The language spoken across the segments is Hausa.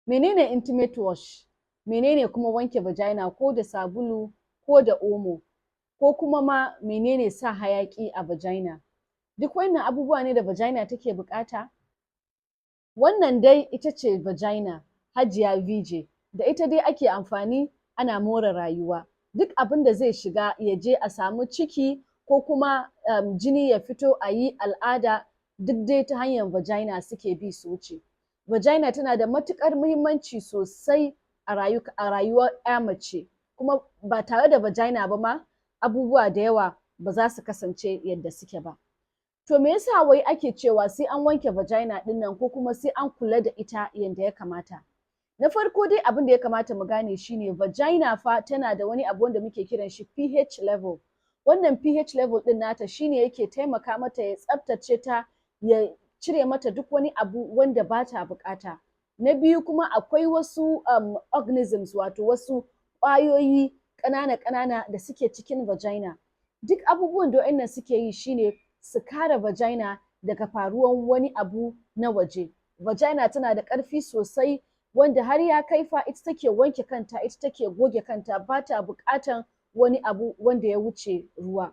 Menene intimate wash? Menene kuma wanke vagina ko da sabulu ko da omo? Ko kuma ma menene sa hayaƙi a vagina? Duk wannan abubuwa ne da vagina take buƙata? Wannan dai ita ce vagina, Hajiya VJ, da ita dai ake amfani ana more rayuwa. Duk abin da zai shiga ya je a samu ciki ko kuma jini ya fito a yi al'ada, duk dai ta hanyar vagina suke bi su wuce. Vagina tana da matuƙar muhimmanci sosai a rayuwar ‘ya mace, kuma ba tare da vagina ba ma abubuwa da yawa ba za su kasance yadda suke ba. To, me yasa wai ake cewa sai an wanke vagina ɗin nan ko kuma sai an kula da ita yanda ya kamata? Na farko dai, abin da ya kamata mu gane shine vagina fa tana da wani abu wanda muke kiran shi pH level. Wannan pH level ɗin nata shine yake taimaka mata ya tsaftace ta, ya cire mata duk wani abu wanda ba ta buƙata. Na biyu kuma, akwai wasu organisms, wato wasu ƙwayoyi ƙanana-ƙanana da suke cikin vagina. Duk abubuwan da wa'innan suke yi shine su kare vagina daga faruwan wani abu na waje. Vagina tana da ƙarfi sosai, wanda har ya kai fa ita take wanke kanta, ita take goge kanta, ba ta buƙatan wani abu wanda ya wuce ruwa.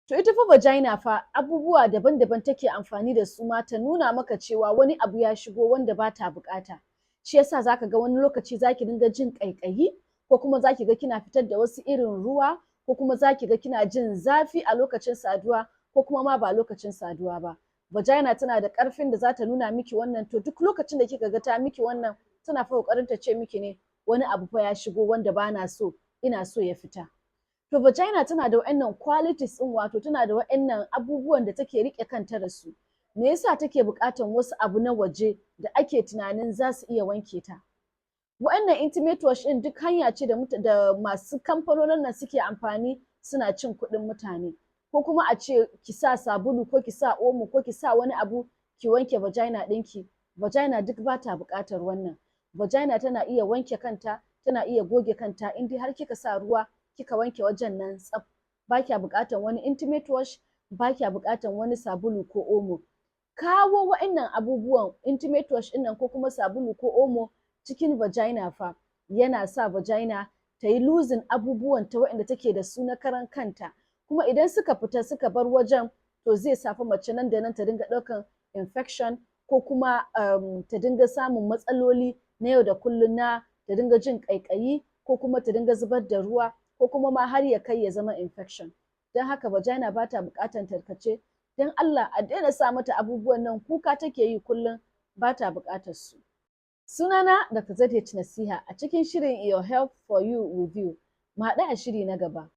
To, ita fa vagina fa abubuwa daban-daban take amfani da su ma ta nuna maka cewa wani abu ya shigo wanda ba ta buƙata. Shi yasa zaka ga wani lokaci zaki dinga jin ƙaiƙayi, ko kuma zaki ga kina fitar da wasu irin ruwa, ko kuma zaki ga kina jin zafi a lokacin saduwa, ko kuma ma ba lokacin saduwa ba. Vagina tana da ƙarfin da za ta nuna miki wannan. To, duk lokacin da kika ga ta miki wannan, tana fa ƙoƙarin ta ce miki ne wani abu fa ya shigo wanda bana so, ina so ya fita. To, vagina tana da wa'innan qualities ɗin, wato tana da wa'innan abubuwan da take riƙe kanta da su. Me yasa take buƙatan wasu abu na waje da ake tunanin za su iya wanke ta? Wa'annan intimate wash ɗin duk hanya ce da masu kamfanonin nan suke amfani suna cin kuɗin mutane. Ko kuma a ce ki sa sabulu ko ki sa omo ko ki sa wani abu ki wanke vagina ɗinki. Vagina duk ba ta buƙatar wannan. Vagina tana iya wanke kanta, tana iya goge kanta in dai har kika sa ruwa kika wanke wajen nan tsaf. Ba kya buƙatar wani intimate wash, ba kya buƙatar wani sabulu ko omo. Kawo wa'innan abubuwan intimate wash ɗin nan ko kuma sabulu ko omo cikin vagina fa yana sa vagina ta yi losing abubuwan ta waɗanda take da su na karan kanta. Kuma idan suka fita suka bar wajen, to zai sa fa mace nan da nan ta dinga ɗaukan infection, ko kuma ta dinga samun matsaloli na yau da kullum, na ta dinga jin ƙaiƙayi, ko kuma ta dinga zubar da ruwa, ko kuma ma har ya kai ya zama infection. Don haka vagina ba ta buƙatar tarkace. Don Allah a daina sa mata abubuwan nan, kuka take yi kullum, ba ta buƙatar su. Sunana Dr. ZH Nasiha a cikin shirin Your Health for You with You. Mu haɗu a shiri na gaba.